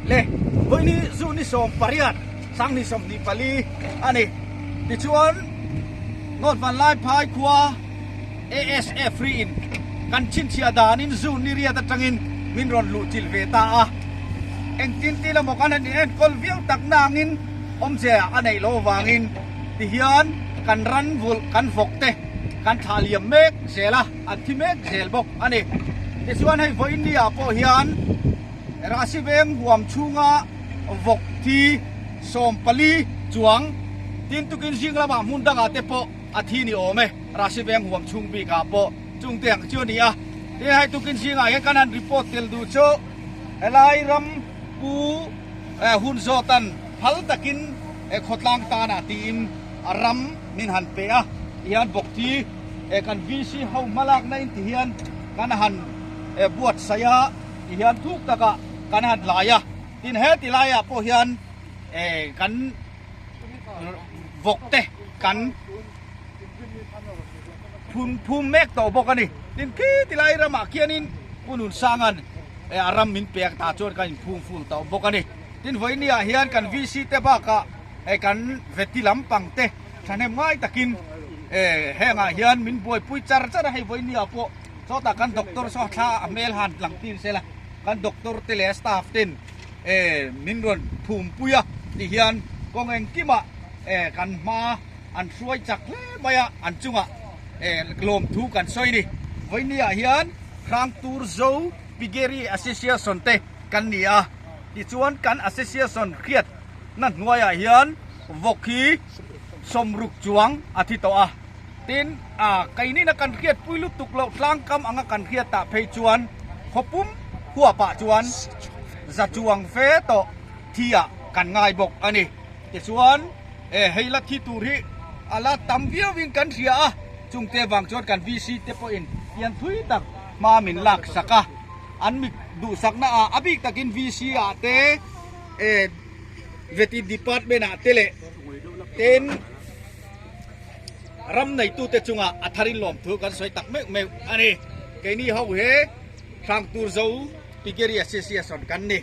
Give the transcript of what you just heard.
Le, vawiini June ni 18, 2024 a ni. Tichuan, North Vanlaiphai khua ASF riin kan chhinchhiah danin June ni riat atangin min rawn luh chilh ve ta a. Engtin ti emaw kan han inenkawl viau tak nangin awmzia a neih loh avangin tihian kan ran vulh kan vawk te kan thlah liam mek zel a, an thi mek zel bawk a ni. Tichuan hei vawiin ni ah pawh hian Rahsi veng huam chhunga vawk thi 14 chuang tin tukin zing lamah hmun dangah te pawh a thi ni awm e, Rahsi veng huam chhung bikah pawh chung te ang chu a ni a. Tin hei tukin zingah hian kan han report tel duh chu helai ram pu hun zawtan phal takin khawtlang tanah tiin a ram min han pe a, tihian bawk thi kan VC ho hmalakna in tihian kan han buatsaih a, tihian thuk takah kan han lai a, tin he ti laiah pawh hian kan vawk te kan phun phum mek tawh bawk a ni. Tin khi ti lai ramah khianin Pu Nunsanga'n a ram min pek ta chuan kan inphum ful tawh bawk a ni. Tin vawinia hian kan VC te bakah kan veti lampang te thahnem ngai takin hengah hian min buaipui char char a, hei vawinia pawh sawtah kan doctor saw thla a hmel han lang tir sela kan doctor te leh a staff ten min rawn phumpui a tihian kawng engkimah kan hma an hruai chak hle mai a, an chungah lawmthu kan sawi ni. Vawinia hian Hrangturzo Piggery Association te kan ni a, tichuan kan association hriat na hnuaiah hian vawk hi 60 chuang a thi tawh a, tin a keinin a kan hriatpui lutuk loh tlangkam anga kan hriatah phei chuan khawpum huapah chuan za chuang fe tawh thi ah kan ngai bawk a ni. Tichuan hei la thi tur hi a la tam viauin kan hria a, chungte vang chuan kan VC te pawhin pian thui tak hma min lak sak a, an mi duhsakna ah a bik takin VC ah te Veti department ah te leh ten ram neitute chungah a tharin lawmthu kan sawi tak meuh meuh a ni. Keini ho he Hrangturzo Piggery Association kan ni.